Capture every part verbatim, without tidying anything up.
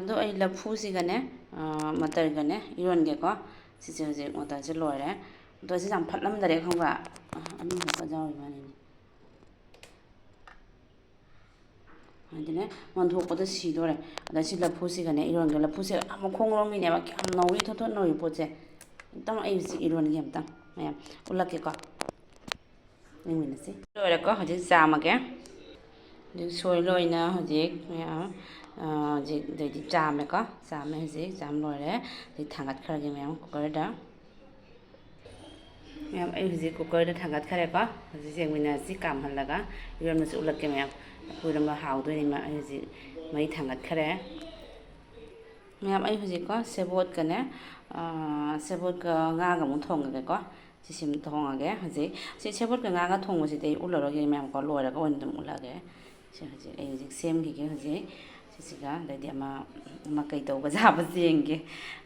ꯑꯗꯣ ꯑꯩ ꯂꯐꯨꯁꯤꯒꯅꯦ, ꯑ, ꯃꯇꯔꯒꯅꯦ ꯏꯔꯣꯟꯒꯦꯀꯣ꯫ ꯁꯤꯁꯦ ꯍꯧꯖꯤꯛ ꯃꯇꯔꯁꯦ ꯂꯣꯏꯔꯦ꯫ ꯃꯇꯔꯁꯦ ꯌꯥꯝ ꯐꯠꯂꯝꯗꯔꯦ ꯈꯪꯕ꯭ꯔꯥ? ꯑ, ꯑꯅꯤꯈꯛ ꯌꯥꯎꯔꯤ ꯃꯥꯅꯤꯅꯦ꯫ ꯍꯥꯏꯗꯤꯅꯦ, ꯉꯥꯟꯊꯣꯛꯄꯗ ꯁꯤꯗꯣꯔꯦ꯫ ꯑꯗ ꯁꯤ ꯂꯐꯨꯁꯤꯒꯅꯦ ꯏꯔꯣꯟꯒꯦ꯫ ꯂꯐꯨꯁꯦ ꯌꯥꯝ ꯃꯈꯣꯡ ꯂꯣꯝꯒꯤꯅꯦꯕ, ꯀꯌꯥꯝ ꯅꯧꯔꯤ, ꯊꯣꯠ ꯊꯣꯠ ꯅꯧꯔꯤ ꯄꯣꯠꯁꯦ꯫ ꯑꯝꯇꯪ ꯑꯩ ꯍꯧꯖꯤꯛ ꯏꯔꯣꯟꯒꯦ ꯑꯝꯇꯪ, ꯃꯌꯥꯝ ꯎꯠꯂꯛꯀꯦꯀꯣ꯫ ꯌꯦꯡꯃꯤꯟꯅꯁꯤ꯫ ꯂꯣꯏꯔꯦꯀꯣ, ꯍꯧꯖꯤꯛ ꯆꯥꯝꯃꯒꯦ꯫ ꯍꯧꯖꯤꯛ ꯁꯣꯏ ꯂꯣꯏꯅ ꯍꯧꯖꯤꯛ ꯃꯌꯥꯝ, ꯑ, ꯍꯧꯖꯤꯛ ꯑꯗꯩꯗꯤ ꯆꯥꯝꯃꯦꯀꯣ꯫ ꯆꯥꯝꯃꯦ ꯍꯧꯖꯤꯛ, ꯆꯥꯝ ꯂꯣꯏꯔꯦ꯫ ꯍꯧꯖꯤꯛ ꯊꯥꯡꯒꯠꯈ꯭ꯔꯒꯦ ꯃꯌꯥꯝ ꯀꯨꯀꯔꯗ꯫ ꯃꯌꯥꯝ, ꯑꯩ ꯍꯧꯖꯤꯛ ꯀꯨꯀꯔꯗ ꯊꯥꯡꯒꯠꯈ꯭ꯔꯦꯀꯣ꯫ ꯍꯧꯖꯤꯛ ꯌꯦꯡꯃꯤꯟꯅꯁꯤ ꯀꯥꯝꯍꯜꯂꯒ꯫ ꯏꯔꯣꯟꯕꯁꯨ ꯎꯠꯂꯛꯀꯦ ꯃꯌꯥꯝ꯫ ꯂꯐꯨ ꯏꯔꯣꯟꯕ ꯍꯥꯎꯗꯣꯏꯅꯤ꯫ ꯃ-, ꯑꯩ ꯍꯧꯖꯤꯛ ꯃꯩ ꯊꯥꯡꯒꯠꯈ꯭ꯔꯦ꯫ ꯃꯌꯥꯝ, ꯑꯩ ꯍꯧꯖꯤꯛꯀꯣ ꯁꯦꯕꯣꯠꯀꯅꯦ, ꯑ, ꯁꯦꯕꯣꯠꯀ ꯉꯥꯒ ꯑꯃꯨꯛ ꯊꯣꯡꯉꯒꯦꯀꯣ꯫ ꯁꯤꯁꯤꯃ ꯊꯣꯡꯉꯒꯦ ꯍꯧꯖꯤꯛ꯫ ꯁꯤ ꯁꯦꯕꯣꯠꯀ ꯉꯥꯒ ꯊꯣꯡꯕꯁꯤꯗꯤ ꯑꯩ ꯎꯠꯂꯔꯣꯏꯒꯦ ꯃꯌꯥꯝꯀꯣ, ꯂꯣꯏꯔꯒ ꯑꯣꯏꯅ ꯑꯗꯨꯝ ꯎꯠꯂꯛꯑꯒꯦ꯫ ꯁꯤ ꯍꯧꯖꯤꯛ, ꯑꯩ ꯍꯧꯖꯤꯛ ꯁꯦꯝꯈꯤꯒꯦ ꯍꯧꯖꯤꯛ꯫ ꯁꯤꯁꯤꯒ, ꯑꯗꯩꯗꯤ ꯑꯃ, ꯑꯃ ꯀꯩ ꯇꯧꯕ ꯌꯥꯕꯁꯦ ꯌꯦꯡꯒꯦ꯫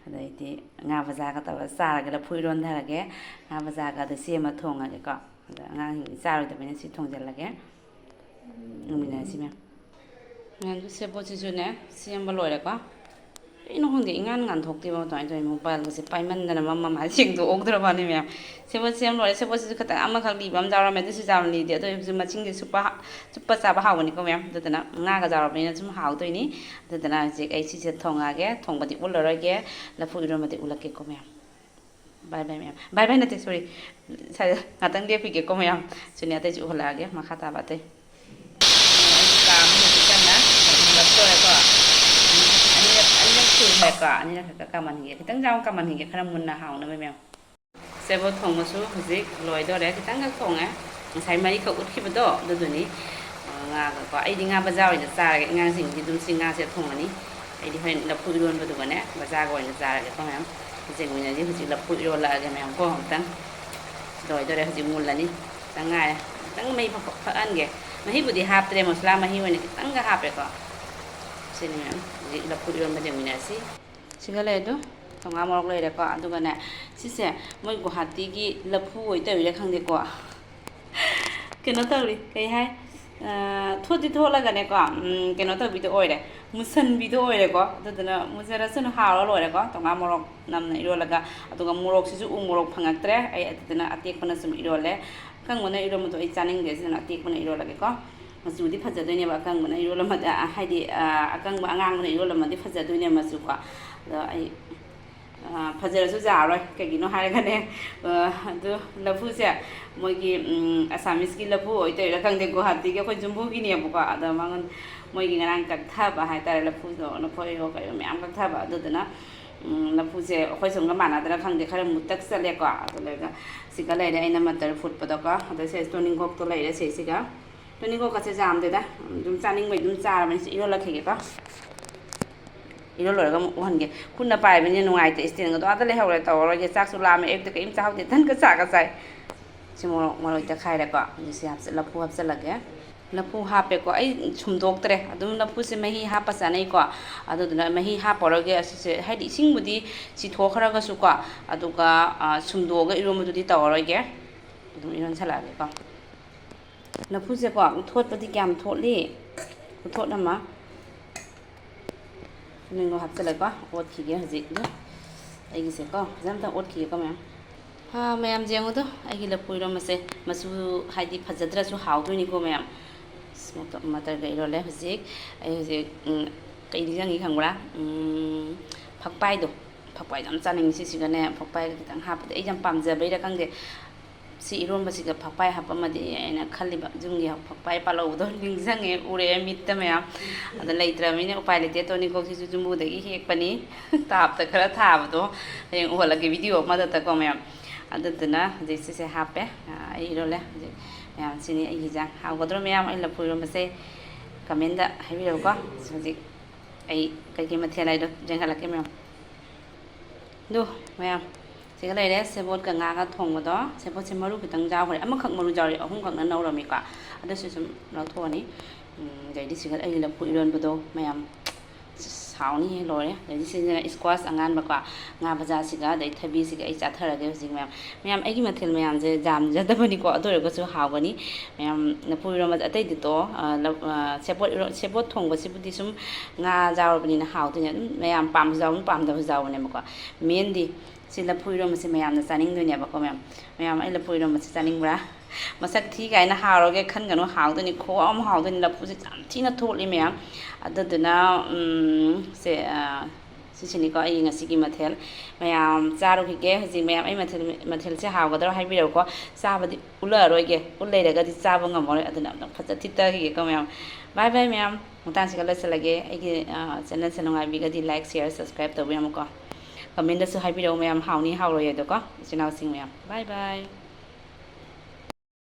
ꯑꯗꯩꯗꯤ ꯉꯥ ꯕꯖꯥꯔꯒ ꯇꯧꯔꯒ ꯆꯥꯔꯒꯦ, ꯂꯐꯨ ꯏꯔꯣꯟꯊꯔꯒꯦ꯫ ꯉꯥ ꯕꯖꯥꯔꯒ ꯑꯗ ꯁꯦꯝꯃ ꯊꯣꯡꯉꯒꯦꯀꯣ꯫ ꯑꯗ ꯑꯉꯥꯡꯁꯤꯡꯗꯤ ꯆꯥꯔꯣꯏꯗꯕꯅꯤꯅ ꯁꯤ ꯊꯣꯡꯖꯤꯜꯂꯒꯦ꯫ ꯌꯦꯡꯃꯤꯟꯅꯔꯁꯤ ꯃꯌꯥꯝ꯫ ꯃꯌꯥꯝꯁꯨ ꯁꯦꯕꯣꯠꯁꯤꯁꯨꯅꯦ ꯁꯦꯝꯕ ꯂꯣꯏꯔꯦꯀꯣ꯫ ꯀꯩꯅꯣ ꯈꯪꯗꯦ, ꯏꯉꯥꯟ ꯉꯥꯟꯊꯣꯛꯇꯦꯕ꯫ ꯑꯗꯨꯃꯥꯏꯅ ꯇꯧꯋꯤ꯫ ꯃꯣꯕꯥꯏꯜꯒꯁꯦ ꯄꯥꯏꯃꯟꯗꯅ ꯃꯃ ꯃꯥ ꯁꯦꯡꯗꯣꯛꯍꯧꯗ꯭ꯔꯕꯅꯤ ꯃꯌꯥꯝ꯫ ꯁꯦꯕꯣꯠ ꯁꯦꯝ ꯂꯣꯏꯔꯦ꯫ ꯁꯦꯕꯣꯠꯁꯤꯁꯨ ꯈꯤꯇꯪ ꯑꯃꯈꯛ ꯂꯤꯕ ꯑꯃ ꯌꯥꯎꯔꯝꯃꯦ, ꯑꯗꯨꯁꯨ ꯌꯥꯝ ꯂꯤꯗꯦ꯫ ꯑꯗꯨ ꯑꯣꯏꯔꯁꯨ ꯃꯆꯤꯟꯁꯦ ꯆꯨꯞꯄ ꯍꯥ-, ꯆꯨꯞꯄ ꯆꯥꯕ ꯍꯥꯎꯕꯅꯤꯀꯣ ꯃꯌꯥꯝ꯫ ꯑꯗꯨꯗꯨꯅ ꯉꯥꯒ ꯌꯥꯎꯔꯕꯅꯤꯅ ꯁꯨꯝ ꯍꯥꯎꯗꯣꯏꯅꯤ꯫ ꯑꯗꯨꯗꯨꯅ ꯍꯧꯖꯤꯛ ꯑꯩ ꯁꯤꯁꯦ ꯊꯣꯡꯉꯛꯑꯒꯦ꯫ ꯊꯣꯡꯕꯗꯤ ꯎꯠꯂꯔꯣꯏꯒꯦ, ꯂꯐꯨ ꯏꯔꯣꯟꯕꯗꯤ ꯎꯠꯂꯛꯀꯦꯀꯣ ꯃꯌꯥꯝ꯫ ꯕꯥꯏ ꯕꯥꯏ ꯃꯌꯥꯝ꯫ ꯕꯥꯏ ꯕꯥꯏ ꯅꯠꯇꯦ, ꯁꯣꯔꯤ꯫ ꯁꯥꯏꯗ ꯉꯥꯛꯇꯪ ꯂꯦꯞꯄꯤꯒꯦꯀꯣ ꯃꯌꯥꯝ꯫ ꯁꯤꯅꯦ, ꯑꯇꯩꯁꯨ ꯎꯍꯜꯂꯛꯑꯒꯦ ꯃꯈꯥ ꯇꯥꯕ ꯑꯇꯩ꯫ ꯑꯩꯁꯨ ꯀꯥꯝꯃꯤ ꯍꯧꯖꯤꯛ ꯀꯟꯅ꯫ ꯃꯨꯜꯂꯛꯇꯣꯔꯦꯀꯣ꯫ ꯑꯅꯤꯔꯛ, ꯑꯅꯤꯔꯛ ꯁꯨꯈ꯭ꯔꯦꯀꯣ꯫ ꯑꯅꯤꯔꯛ ꯈꯛꯇ ꯀꯥꯝꯍꯟꯈꯤꯒꯦ꯫ ꯈꯤꯇꯪ ꯌꯥꯝ ꯀꯥꯝꯍꯟꯈꯤꯒꯦ, ꯈꯔ ꯃꯨꯟꯅ ꯍꯥꯎꯅꯕ ꯃꯌꯥꯝ꯫ ꯁꯦꯕꯣꯠ ꯊꯣꯡꯕꯁꯨ ꯍꯧꯖꯤꯛ ꯂꯣꯏꯗꯣꯔꯦ꯫ ꯈꯤꯇꯪꯈꯛ ꯊꯣꯡꯉꯦ꯫ ꯉꯁꯥꯏ ꯃꯔꯤꯈꯛ ꯎꯠꯈꯤꯕꯗꯣ ꯑꯗꯨꯗꯨꯅꯤ꯫ ꯑ, ꯉꯥꯒꯀꯣ꯫ ꯑꯩꯗꯤ ꯉꯥ ꯕꯖꯥꯔ ꯑꯣꯏꯅ ꯆꯥꯔꯒꯦ꯫ ꯑꯉꯥꯡꯁꯤꯡꯗꯤ ꯑꯗꯨꯝ ꯁꯤ ꯉꯥꯁꯦ ꯊꯣꯡꯉꯅꯤ꯫ ꯑꯩꯗꯤ ꯍꯣꯔꯦꯟ ꯂꯐꯨ ꯏꯔꯣꯟꯕꯗꯨꯒꯅꯦ ꯕꯖꯥꯔꯒ ꯑꯣꯏꯅ ꯆꯥꯔꯒꯦꯀꯣ ꯃꯌꯥꯝ꯫ ꯌꯦꯡꯃꯤꯟꯅꯁꯤ ꯍꯧꯖꯤꯛ ꯂꯐꯨ ꯏꯔꯣꯜꯂꯛꯑꯒꯦ ꯃꯌꯥꯝ ꯀꯣ꯫ ꯑꯃꯨꯛꯇꯪ ꯂꯣꯏꯗꯣꯔꯦ꯫ ꯍꯧꯖꯤꯛ ꯃꯨꯜꯂꯅꯤ꯫ ꯈꯤꯇꯪ ꯉꯥꯏꯔꯦ꯫ ꯈꯤꯇꯪ ꯃꯩ ꯐ-, ꯐ-, ꯐꯠꯍꯟꯒꯦ꯫ ꯃꯍꯤꯕꯨꯗꯤ ꯍꯥꯞꯇ꯭ꯔꯦ, ꯃꯁꯂꯥ ꯃꯍꯤ ꯑꯣꯏꯅ ꯈꯤꯇꯪꯒ ꯍꯥꯞꯄꯦꯀꯣ꯫ ꯁꯤꯅꯤ ꯃꯌꯥꯝ꯫ ꯍꯧꯖꯤꯛ ꯂꯐꯨ ꯏꯔꯣꯟꯕ ꯌꯦꯡꯃꯤꯟꯅꯔꯁꯤ꯫ ꯁꯤꯒ ꯂꯩ ꯑꯗꯨ꯫ ꯊꯣꯡꯒꯥ ꯃꯣꯔꯣꯛ ꯂꯩꯔꯦꯀꯣ꯫ ꯑꯗꯨꯒꯅꯦ, ꯁꯤꯁꯦ ꯃꯣꯏ ꯒꯨꯍꯥꯇꯤꯒꯤ ꯂꯐꯨ ꯑꯣꯏ ꯇꯧꯔꯤꯔꯥ ꯈꯪꯗꯦꯀꯣ꯫ ꯀꯩꯅꯣ ꯇꯧꯔꯤ, ꯀꯩ ꯍꯥꯏ? ꯊꯣꯠꯇꯤ ꯊꯣꯠꯂꯒꯅꯦꯀꯣ, ꯀꯩꯅꯣ ꯇꯧꯕꯤꯗꯣ ꯑꯣꯏꯔꯦ, ꯃꯨꯁꯟꯕꯤꯗꯣ ꯑꯣꯏꯔꯦꯀꯣ꯫ ꯑꯗꯨꯗꯨꯅ ꯃꯨꯖꯔꯁꯅꯨ, ꯍꯥꯎꯔ ꯂꯣꯏꯔꯦꯀꯣ꯫ ꯇꯣꯉꯥꯟ ꯃꯣꯔꯣꯛ ꯅꯝꯅ ꯏꯔꯣꯜꯂꯒ, ꯑꯗꯨꯒ ꯃꯣꯔꯣꯛꯁꯤꯁꯨ ꯎ ꯃꯣꯔꯣꯛ ꯐꯪꯉꯛꯇ꯭ꯔꯦ ꯑꯩ, ꯑꯗꯨꯗꯨꯅ ꯑꯇꯦꯛꯄꯅ ꯁꯨꯝ ꯏꯔꯣꯜꯂꯦ꯫ ꯑꯀꯪꯕꯅ ꯏꯔꯣꯟꯕꯗꯣ ꯑꯩ ꯆꯥꯅꯤꯡꯗꯦ, ꯑꯗꯨꯅ ꯑꯇꯦꯛꯄꯅ ꯏꯔꯣꯜꯂꯒꯦꯀꯣ꯫ ꯃꯆꯨꯗꯤ ꯐꯖꯗꯣꯏꯅꯦꯕ ꯑꯀꯪꯕꯅ ꯏꯔꯣꯜꯂꯝꯃꯗꯤ, ꯍꯥꯏꯗꯤ ꯑꯀꯪꯕ ꯑꯉꯥꯡꯕꯅ ꯏꯔꯣꯜꯂꯝꯃꯗꯤ ꯐꯖꯗꯣꯏꯅꯦ ꯃꯆꯨꯀꯣ꯫ ꯑꯗꯣ ꯑꯩ ꯐꯖꯔꯁꯨ ꯌꯥꯔꯔꯣꯏ꯫ ꯀꯩꯒꯤꯅꯣ ꯍꯥꯏꯔꯒꯅꯦ, ꯑꯗꯨ ꯂꯐꯨꯁꯦ ꯃꯣꯏꯒꯤ ꯑꯁꯥꯃꯤꯁꯀꯤ ꯂꯐꯨ ꯑꯣꯏꯗꯣꯏꯔꯥ ꯈꯪꯗꯦ, ꯒꯨꯍꯥꯇꯤꯒꯤ ꯑꯩꯈꯣꯏ ꯖꯨꯝꯕꯨꯒꯤꯅꯦꯕꯀꯣ꯫ ꯑꯗ ꯃꯉꯣꯟ ꯃꯣꯏꯒꯤ ꯉꯔꯥꯡ ꯀꯛꯊꯕ ꯍꯥꯏꯇꯥꯔꯦ, ꯂꯐꯨꯗꯣ, ꯂꯐꯣꯏꯔꯣ ꯀꯩꯔꯣ ꯃꯌꯥꯝ ꯀꯛꯊꯕ꯫ ꯑꯗꯨꯗꯨꯅ ꯂꯐꯨꯁꯦ ꯑꯩꯈꯣꯏ ꯁꯣꯝꯒ ꯃꯥꯟꯅꯗ꯭ꯔꯥ ꯈꯪꯗꯦ, ꯈꯔ ꯃꯨꯇꯛ ꯆꯠꯂꯦꯀꯣ꯫ ꯑꯗꯨ ꯂꯩꯔꯒ ꯁꯤꯒ ꯂꯩꯔꯦ ꯑꯩꯅ ꯃꯇꯔ ꯐꯨꯠꯄꯗꯣꯀꯣ꯫ ꯑꯗ ꯁꯦ ꯇꯣꯅꯤꯡꯈꯣꯛꯇꯣ ꯂꯩꯔꯦ ꯁꯤꯁꯤꯒ꯫ ꯇꯣꯅꯤꯡꯈꯣꯛꯀꯁꯦ ꯌꯥꯝꯗꯦꯗ, ꯑꯗꯨꯝ ꯆꯥꯅꯤꯡꯕꯩ ꯑꯗꯨꯝ ꯆꯥꯔꯕꯅꯤ꯫ ꯁꯤ ꯏꯔꯣꯜꯂꯛꯈꯤꯒꯦꯀꯣ꯫ ꯏꯔꯣꯜ ꯂꯣꯏꯔꯒ ꯑꯃꯨꯛ ꯎꯍꯟꯒꯦ꯫ ꯈꯨꯠꯅ ꯄꯥꯏꯕꯅꯤꯅ ꯅꯨꯡꯉꯥꯏꯇꯦ, ꯏꯁꯇꯦꯟꯒꯗꯣ ꯑꯥꯗ ꯂꯩꯍꯧꯔꯦ꯫ ꯇꯧꯔꯔꯣꯏꯒꯦ꯫ ꯆꯥꯛꯁꯨ ꯂꯥꯝꯃꯦ, ꯑꯌꯨꯛꯇ ꯀꯔꯤꯝ ꯆꯥꯍꯧꯗꯦ, ꯇꯟꯒ ꯆꯥꯒ ꯆꯥꯏ꯫ ꯁꯤ ꯃꯣꯔꯣꯛ ꯃꯔꯣꯏ ꯇꯛꯈꯥꯏꯔꯦꯀꯣ꯫ ꯍꯧꯖꯤꯛ ꯁꯤ ꯍꯥꯞꯆ-, ꯂꯐꯨ ꯍꯥꯞꯆꯤꯜꯂꯒꯦ꯫ ꯂꯐꯨ ꯍꯥꯞꯄꯦꯀꯣ꯫ ꯑꯩ ꯁꯨꯝꯗꯣꯛꯇ꯭ꯔꯦ꯫ ꯑꯗꯨꯝ ꯂꯐꯨꯁꯦ ꯃꯍꯤ ꯍꯥꯞꯄ ꯆꯥꯅꯩꯀꯣ꯫ ꯑꯗꯨꯗꯨꯅ ꯃꯍꯤ ꯍꯥꯞꯄꯔꯣꯏꯒꯦ꯫ ꯑꯁꯤꯁꯦ ꯍꯥꯏꯗꯤ ꯏꯁꯤꯡꯕꯨꯗꯤ ꯆꯤꯊꯣꯛꯈ꯭ꯔꯒꯁꯨꯀꯣ, ꯑꯗꯨꯒ ꯁꯨꯝꯗꯣꯛꯑꯒ ꯏꯔꯣꯟꯕꯗꯨꯗꯤ ꯇꯧꯔꯔꯣꯏꯒꯦ꯫ ꯑꯗꯨꯝ ꯏꯔꯣꯟꯁꯜꯂꯛꯑꯒꯦꯀꯣ꯫ ꯂꯐꯨꯁꯦꯀꯣ, ꯊꯣꯠꯄꯗꯤ ꯀꯌꯥꯝ ꯊꯣꯠꯂꯤ? ꯈꯨꯊꯣꯠ ꯑꯃ꯫ ꯃꯤꯡꯗꯣ ꯍꯥꯞꯆꯤꯜꯂꯦꯀꯣ꯫ ꯑꯣꯠꯈꯤꯒꯦ ꯍꯧꯖꯤꯛ꯫ ꯑꯗꯨ ꯑꯩꯒꯤꯁꯦꯀꯣ, ꯐꯖꯅ ꯑꯝꯇ ꯑꯣꯠꯈꯤꯒꯦꯀꯣ ꯃꯌꯥꯝ꯫ ꯍꯥ, ꯃꯌꯥꯝ ꯌꯦꯡꯉꯨꯗꯣ, ꯑꯩꯒꯤ ꯂꯐꯨ ꯏꯔꯣꯝꯕꯁꯦ꯫ ꯃꯆꯨ ꯍꯥꯏꯗꯤ ꯐꯖꯗ꯭ꯔꯁꯨ ꯍꯥꯎꯗꯣꯏꯅꯤꯀꯣ ꯃꯌꯥꯝ꯫ ꯑꯁ, ꯃꯇ-, ꯃꯇꯔꯒ ꯏꯔꯣꯜꯂꯦ ꯍꯧꯖꯤꯛ꯫ ꯑꯩ ꯍꯧꯖꯤꯛ, ꯎꯝ, ꯀꯩ ꯅꯤꯡꯁꯤꯡꯉꯤ ꯈꯪꯕ꯭ꯔꯥ? ꯎꯝ, ꯐꯛꯄꯥꯏꯗꯣ꯫ ꯐꯛꯄꯥꯏꯗꯣ ꯌꯥꯝ ꯆꯥꯅꯤꯡꯉꯤ ꯁꯤꯁꯤꯒꯅꯦ, ꯐꯛꯄꯥꯏꯒ ꯈꯤꯇꯪ ꯍꯥꯞꯄꯗꯤ꯫ ꯑꯩ ꯌꯥꯝ ꯄꯥꯝꯖꯕꯩꯔꯥ ꯈꯪꯗꯦ꯫ ꯁꯤ ꯏꯔꯣꯝꯕꯁꯤꯒ ꯐꯛꯄꯥꯏ ꯍꯥꯞꯄꯝꯃꯗꯤ ꯑꯩꯅ ꯈꯜꯂꯤꯕ ꯌꯨꯝꯒꯤ ꯐꯛꯄꯥꯏ ꯄꯥꯜꯍꯧꯕꯗꯣ ꯅꯤꯡꯁꯤꯡꯉꯦ, ꯎꯔꯛꯑꯦ ꯃꯤꯠꯇ ꯃꯌꯥꯝ꯫ ꯑꯗ ꯂꯩꯇ꯭ꯔꯕꯅꯤꯅ ꯎꯄꯥꯏ ꯂꯩꯇꯦ꯫ ꯇꯣꯅꯤꯡꯈꯣꯛꯁꯤꯁꯨ ꯖꯨꯝꯕꯨꯗꯒꯤ ꯍꯦꯛꯄꯅꯤ꯫ ꯇꯥꯞꯇ ꯈꯔ ꯊꯥꯕꯗꯣ ꯍꯌꯦꯡ ꯎꯍꯜꯂꯛꯀꯦ video ꯑꯃꯗꯇꯀꯣ ꯃꯌꯥꯝ꯫ ꯑꯗꯨꯗꯨꯅ ꯍꯧꯖꯤꯛ ꯁꯤꯁꯦ ꯍꯥꯞꯄꯦ꯫ ꯑꯥ, ꯑꯩ ꯏꯔꯣꯜꯂꯦ ꯍꯧꯖꯤꯛ꯫ ꯃꯌꯥꯝ, ꯁꯤꯅꯤ ꯑꯩꯒꯤ ꯍꯤꯟꯖꯥꯡ꯫ ꯍꯥꯎꯒꯗ꯭ꯔꯣ ꯃꯌꯥꯝ ꯑꯩ ꯂꯐꯨ ꯏꯔꯣꯝꯕꯁꯦ? Commentꯗ ꯍꯥꯏꯕꯤꯔꯛꯎꯀꯣ꯫ ꯍꯧꯖꯤꯛ ꯑꯩ ꯀꯩꯀꯩ ꯃꯊꯦꯜ ꯍꯥꯏꯗꯣ ꯌꯦꯡꯍꯜꯂꯛꯀꯦ ꯃꯌꯥꯝ꯫ ꯑꯗꯨ ꯃꯌꯥꯝ, ꯁꯤꯒ ꯂꯩꯔꯦ ꯁꯦꯕꯣꯠꯀ ꯉꯥꯒ ꯊꯣꯡꯕꯗꯣ꯫ ꯁꯦꯕꯣꯠꯁꯦ ꯃꯔꯨ ꯈꯤꯇꯪ ꯌꯥꯎꯈ꯭ꯔꯦ, ꯑꯃꯈꯛ ꯃꯔꯨ ꯌꯥꯎꯔꯤ, ꯑꯍꯨꯝꯈꯛꯅ ꯅꯧꯔꯝꯃꯤꯀꯣ꯫ ꯑꯗꯨꯁꯨ ꯁꯨꯝ ꯂꯧꯊꯣꯛꯑꯅꯤ꯫ ꯎꯝ, ꯑꯗꯩꯗꯤ ꯁꯤꯒ ꯑꯩꯒꯤ ꯂꯐꯨ ꯏꯔꯣꯟꯕꯗꯣ ꯃꯌꯥꯝ꯫ ꯑꯁ, ꯍꯥꯎꯅꯤ, ꯂꯣꯏꯔꯦ꯫ ꯑꯗꯩꯗꯤ ꯁꯤꯁꯤꯅ squash ꯑꯉꯥꯟꯕꯀꯣ, ꯉꯥ ꯕꯖꯥꯁꯤꯒ ꯑꯗꯩ ꯊꯕꯤꯁꯤꯒ ꯑꯩ ꯆꯥꯊꯔꯒꯦ ꯍꯧꯖꯤꯛ ꯃꯌꯥꯝ꯫ ꯃꯌꯥꯝ, ꯑꯩꯒꯤ ꯃꯊꯦꯜ ꯃꯌꯥꯝꯁꯦ ꯌꯥꯝꯖꯗꯕꯅꯤꯀꯣ, ꯑꯗꯨ ꯑꯣꯏꯔꯒꯁꯨ ꯍꯥꯎꯒꯅꯤ꯫ ꯃꯌꯥꯝ, ꯂꯐꯨ ꯏꯔꯣꯝꯕ ꯑꯇꯩꯗꯤ ꯇꯣ, ꯑ, ꯂ-, ꯑ, ꯁꯦꯕꯣꯠ ꯏꯔꯣ-, ꯁꯦꯕꯣꯠ ꯊꯣꯡꯕꯁꯤꯕꯨꯗꯤ ꯁꯨꯝ ꯉꯥ ꯌꯥꯎꯔꯕꯅꯤꯅ ꯍꯥꯎꯗꯣꯏꯅꯦ꯫ ꯑꯗꯨꯝ ꯃꯌꯥꯝ ꯄꯥꯝꯕꯁꯨ ꯌꯥꯎꯕꯅꯤ, ꯄꯥꯝꯗꯕꯁꯨ ꯌꯥꯎꯕꯅꯦꯕꯀꯣ꯫ Mainꯗꯤ ꯁꯤ ꯂꯐꯨ ꯏꯔꯣꯝꯕꯁꯦ ꯃꯌꯥꯝꯅ ꯆꯥꯅꯤꯡꯗꯣꯏꯅꯦꯕꯀꯣ ꯃꯌꯥꯝ꯫ ꯃꯌꯥꯝ, ꯑꯩ ꯂꯐꯨ ꯏꯔꯣꯝꯕꯁꯦ ꯆꯥꯅꯤꯡꯕ꯭ꯔꯥ? ꯃꯁꯛ ꯊꯤ ꯀꯥꯏꯅ ꯍꯥꯎꯔꯒꯦ ꯈꯟꯒꯅꯨ, ꯍꯥꯎꯗꯣꯏꯅꯤ, ꯈꯨꯍꯥꯎ ꯑꯃ ꯍꯥꯎꯗꯣꯏꯅꯤ꯫ ꯂꯐꯨꯁꯦ ꯌꯥꯝ ꯊꯤꯅ ꯊꯣꯠꯂꯤ ꯃꯌꯥꯝ꯫ ꯑꯗꯨꯗꯨꯅ, ꯎꯝ, ꯁꯦ, ꯑ, ꯁꯤꯁꯤꯅꯤꯀꯣ ꯑꯩꯒꯤ ꯉꯁꯤꯒꯤ ꯃꯊꯦꯜ꯫ ꯃꯌꯥꯝ ꯆꯥꯔꯨꯈꯤꯒꯦ꯫ ꯍꯧꯖꯤꯛ ꯃꯌꯥꯝ ꯑꯩ ꯃꯊꯦꯜ, ꯃꯊꯦꯜꯁꯦ ꯍꯥꯎꯒꯗ꯭ꯔꯣ ꯍꯥꯏꯕꯤꯔꯛꯎꯀꯣ꯫ ꯆꯥꯕꯗꯤ ꯎꯠꯂꯛꯑꯔꯣꯏꯒꯦ꯫ ꯎꯠ ꯂꯩꯔꯒꯗꯤ ꯆꯥꯕ ꯉꯝꯃꯔꯣꯏ꯫ ꯑꯗꯨꯅ ꯑꯝꯇꯪ ꯐꯖ ꯊꯤꯠꯇꯈꯤꯒꯦꯀꯣ ꯃꯌꯥꯝ꯫ Bye bye ꯃꯌꯥꯝ꯫ ꯃꯇꯥꯡꯁꯤꯒ ꯂꯣꯏꯁꯤꯜꯂꯒꯦ꯫ ꯑꯩꯒꯤ, ꯑ, channelꯁꯦ ꯅꯨꯡꯉꯥꯏꯕꯤꯒꯗꯤ like, share, subscribe ꯇꯧꯕꯤꯔꯝꯃꯨꯀꯣ꯫ Commentꯗꯁꯨ ꯍꯥꯏꯕꯤꯔꯛꯎ ꯃꯌꯥꯝ, ꯍꯥꯎꯅꯤ ꯍꯥꯎꯔꯣꯏ ꯑꯗꯣꯀꯣ, ꯏꯆꯤꯟ ꯏꯅꯥꯎꯁꯤꯡ ꯃꯌꯥꯝ꯫ Bye bye꯫